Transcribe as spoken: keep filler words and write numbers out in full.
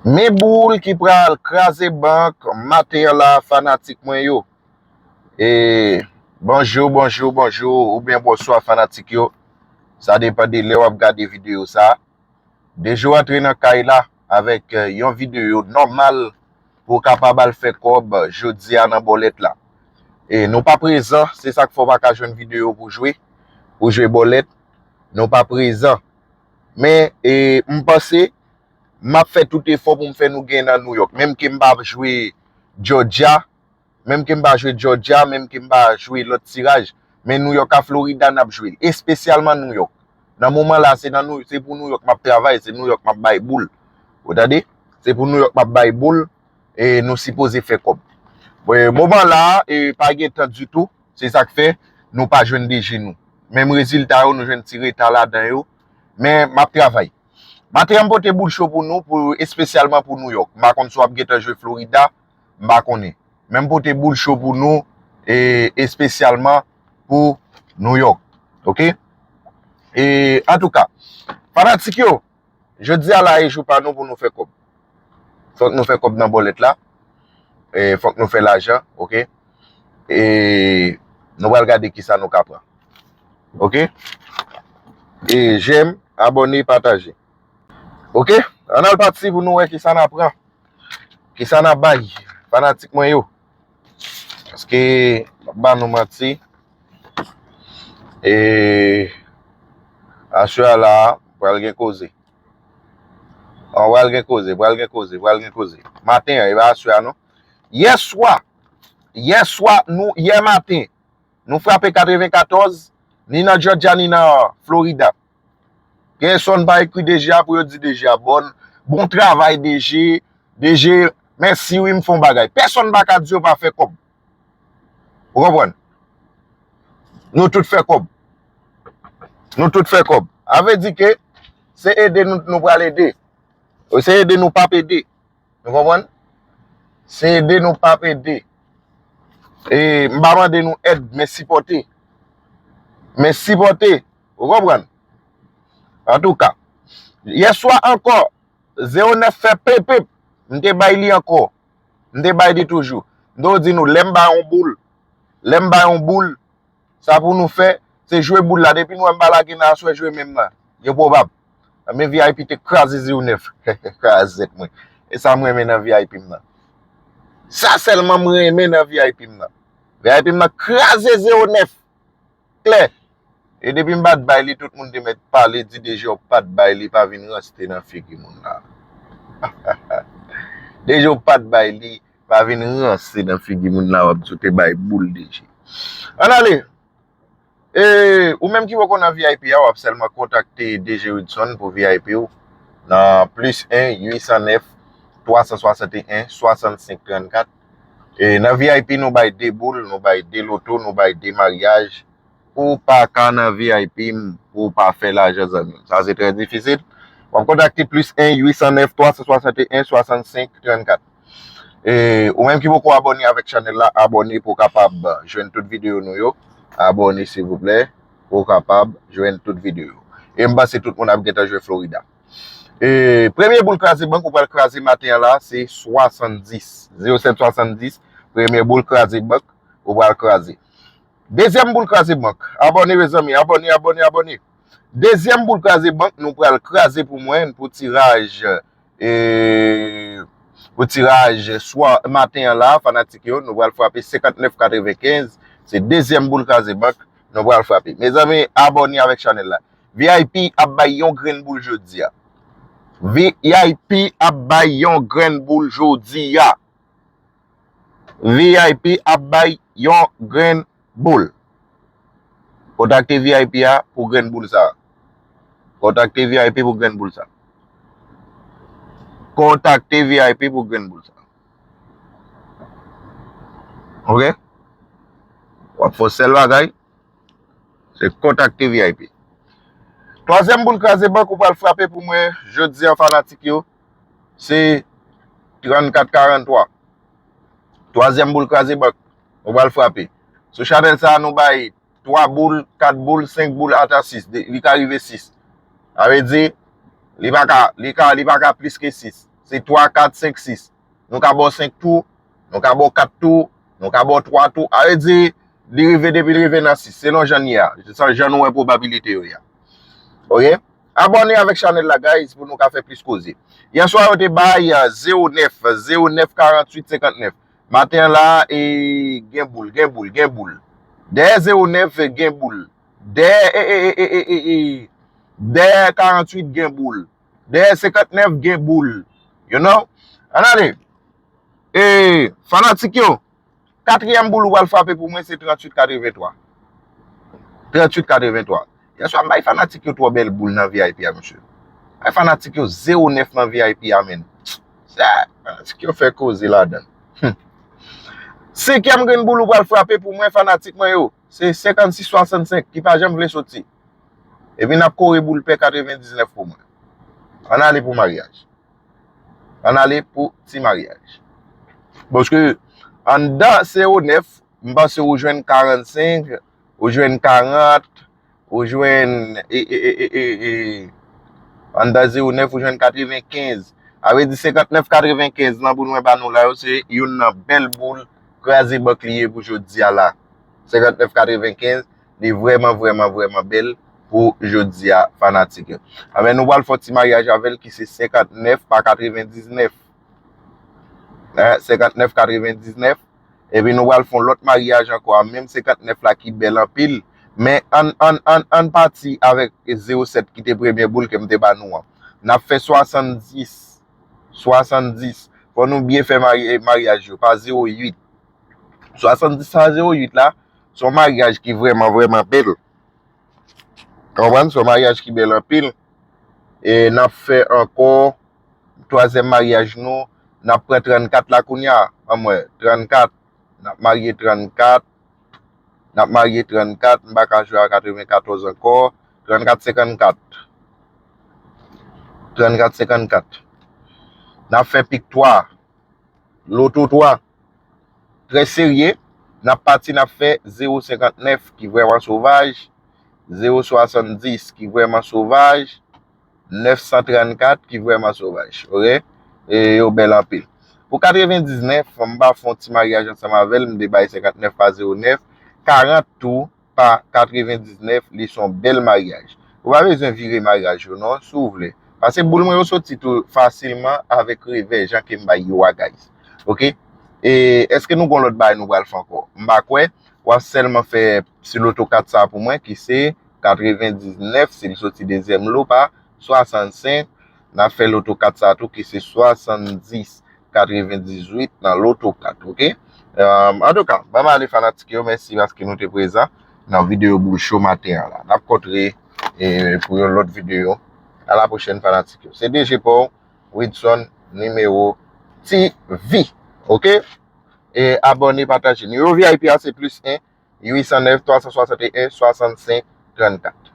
Men boul ki pral kraze bank maten an la, fanatik mwen yo. E bonjou, bonjou, bonjou, oubyen bonswa, fanatik yo. Sa depann de lè w ap gade videyo sa. Dejo antre nan kay la avèk, eh, yon videyo nòmal pou w kapab al fè kòb jodi a nan bòlèt la. E nou pa prezan, se sa k fè w pa ka jwenn videyo pou jwe, pou jwe bòlèt. Nou pa prezan. Men, e, m panse, m ap fè tout efò pou m fè nou gen nan New York. Menm ke m pa jwe Georgia, menm ke m pa jwe Georgia, menm ke m pa jwe lòt tiraj, men New York a Florida n ap jwe l. Espesyalman New York. Nan moman la, se nan New, se pou New York m ap travay, se New York m ap bay boul. Ou tande? Se pou New York m ap bay boul, e nou sipoze fè kòb. Bon, moman la, e pa gen tan ditou, se sa k fè nou pa jwenn D J nou. Menm rezilta yo, nou jwenn ti reta ladan yo, men m ap travay. Maten an, m pote boul cho pou nou, pou, espesyalman pou New York. M pa konn si w ap gentan jwe Florida, m pa konnen. Men m pote boul cho pou nou, e espesyalman pou New York. Oke? E, antouka, fanatik yo, jodi a la e jou pa nou pou nou fè kòb. Fòk nou fè kòb nan bòlèt la. E, fòk nou fè lajan, oke? E, nou pral gade kisa nou ka pran. Oke? E, j'aime, abòne, pataje. Oke? Ann al pati pou nou wè kisa n a pran. Kisa n a bay, fanatik mwen yo. Paske, m ap ba nou manti. E, aswè a la, pral gen koze. An, pral gen koze, pral gen koze, pral gen koze. Maten an, e pa aswè a non. Yèswa, yèswa, nou, yè maten, nou frape katrevenkatòz, ni nan Georgia, ni nan Florida. Pèsonn pa ekri D J a pou yo di D J a bon, bon travay D J, D J, mèsi wi, m fè yon bagay. Pèsonn pa ka di yo pa fè kòb. Ou konprann? Nou tout fè kòb. Nou tout fè kòb. A vle di ke se ede nou, nou pral ede. Se ede nou p ap ede. Nou konprann? Se ede nou p ap ede. E m pa mande nou èd, men sipòte. Men sipòte. Ou konprann? Antouka, yèswa ankò, zewo nèf fè pepep. M te bay li ankò. M te bay li toujou. M te di nou, lè m bay yon boul, lè m bay yon boul, sa pou nou fè, se jwe boul la. Depi nou wè m pa lage nan aswè, jwe menm nan. Yo pwobab. Men V I P te kraze zewo nèf. Krazèt mwen. E sa m renmen nan V I P m nan. Sa sèlman m renmen nan V I P m nan. V I P m nan kraze zewo nèf. Klè. E depi m pa t bay li, tout moun te mèt pale, di D J w pa t bay li, pa vin ranste nan figi moun la. D J w pa t bay li, pa vin ranse nan figi moun la, w ap di w te bay boul D J. Ann ale. E, ou menm ki poko nan V I P a, w ap sèlman kontakte D J Hudson pou V I P w nan plis en uit san nèf twa san swasanteyen swasannsenk trannkat. E nan V I P, nou bay de boul, nou bay de loto, nou bay de maryaj. Ou pa ka nan V I P m pou w pa fè lajan, zanmi m. Sa se trè difisil. W ap kontakte plis en uit san nèf twa san swasanteyen swasannsenk trannkat. E, ou menm ki poko abòne avèk chanèl la, abòne pou w kapab jwenn tout videyo nou yo. Abòne, silvouplè, pou w kapab jwenn tout videyo. E m panse tout moun ap gentan jwe Florida. E, premye boul kraze bank ou pral kraze maten an la, se swasanndis. Zewo sèt swasanndis, premye boul kraze bank ou pral kraze. Dezyèm boul kraze bank. Abòne, mezanmi. Abòne, abòne, abòne. Dezyèm boul kraze bank, nou pral kraze pou mwen, pou tiraj, e, pou tiraj swa maten an la, fanatik yo, nou pral frape senkantnèf katrevenkenz. Se dezyèm boul kraze bank, nou pral frape. Mezanmi, abòne avèk chanèl la. V I P ap bay yon grenn boul jodi a. V I P ap bay yon grenn boul jodi a. V I P ap bay yon grenn boul. Kontakte V I P a pou grenn boul sa. Kontakte V I P pou grenn boul sa. Kontakte V I P pou grenn boul sa. Oke? W ap fè yon sèl bagay. Se kontakte V I P. Twazyèm boul kraze bank ou pral frape pou mwen jodi a, fanatik yo, se trannkat karantwa. Twazyèm boul kraze bank ou pral frape. Sou chanèl sa a, nou bay twa boul, kat boul, senk boul, ata sis. De, li ka rive sis. Sa vle di, li pa ka, li ka, li pa ka plis ke sis. Se twa, kat, senk, sis. Nou ka ba w senk tou, nou ka ba w kat tou, nou ka ba w twa tou. A vle di, li rive depi l rive nan sis, selon jan l ye a, jan nou wè pwobabilite yo ye a. Oke? Abòne avèk chanèl la, guys, pou nou ka fè plis koze. Yè swa, yo te bay, euh, zewo nèf, zewo nèf karanntuit senkantnèf. Maten an la, e, gen boul, gen boul, gen boul. Dèyè zewo nèf, gen boul. Dèyè, e, e, dèyè karanntuit, gen boul. Dèyè senkantnèf, gen boul. You know? Ann ale. E, fanatik yo, katriyèm boul ou pral frape pou mwen, se tranntuit katrevenntwa. Tranntuit katrevenntwa. Yè swa, m bay fanatik yo twò bèl boul nan V I P a, mesye. Bay fanatik yo zewo nèf nan V I P a, menn. Sa, fanatik yo fè koze ladan l. Hmm. Senkyèm grenn boul ou pral frape pou mwen, fanatik mwen yo, se senkannsis swasannsenk, ki pa janm vle soti. Epi n ap kore boul pè katrevendiznèf pou mwen. Ann ale pou maryaj. Ann ale pou ti maryaj. Paske anndan zewo nèf, m panse ou jwenn karannsenk, ou jwenn karant, ou jwenn, e, e, anndan zewo nèf, ou jwenn katrevenkenz. A vle di senkantnèf katrevenkenz lan pou mwen ba nou la yo, se youn nan bèl boul kraze bank li ye pou jodi a la. Senkantnèf katrevenkenz, li vrèman, vrèman, vrèman bèl pou jodi a, fanatik yo. Anben, nou pral fè yon ti maryaj avè l ki se senkantnèf pa katrevendiznèf. Hein, senkantnèf katrevendiznèf. Epi nou pral fè yon lòt maryaj ankò a menm senkantnèf la ki bèl anpil. Men ann, ann, ann, ann pati avèk zewo sèt ki te premye boul ke m te ba nou an. N ap fè swasanndis. Swasanndis. Fò nou byen fè mari-, maryaj yo, pa zewo uit. Swasanndis a zewo uit la, se yon maryaj ki vrèman, vrèman bèl. Konprann? Se yon maryaj ki bèl anpil. E n ap fè ankò twazyèm maryaj nou. N ap pran trannkat la kounye a. Ban m wè, trannkat. N ap marye trannkat. N ap marye trannkat. M pa ka jwe a katrevenkatòz ankò. Trannkat senkannkat. Trannkat senkannkat. N ap fè pik twa. Loto twa. Trè serye, n ap pati, n ap fè zewo senkantnèf ki vrèman sovaj, zewo swasanndis ki vrèman sovaj, nèf san trannkat ki vrèman sovaj. Oke? E yo bèl anpil. Pou katrevendiznèf, m pa fè yon ti maryaj ansanm avè l, m te bay senkantnèf pa zewo nèf, karant tou, pa katrevendiznèf, li se yon bèl maryaj. Ou pa bezwen vire maryaj yo non, si w vle. Paske boul mwen yo soti tou fasilman avèk revè, jan ke m bay yo a, guys. Oke? E èske nou gon lòt bagay nou pral fè ankò? M pa kwè. W ap sèlman fè ti loto kat sa pou mwen, ki se katrevendiznèf, si l soti dezyèm lo pa swasannsenk. N ap fè loto kat sa tou, ki se swasanndis. Katrevendizwit nan loto kat, oke? Antouka, ban m ale fanatik yo, mèsi paske nou te prezan nan videyo boul cho maten an la. N ap kontre, e, pou yon lòt videyo. A la pwochèn fanatik yo. Se D J Paul, Widson, nimewo T V, oke? E abòne, pataje. Nimewo V I P a se plis en, uit san nèf, twa san swasanteyen, swasannsenk, trannkat.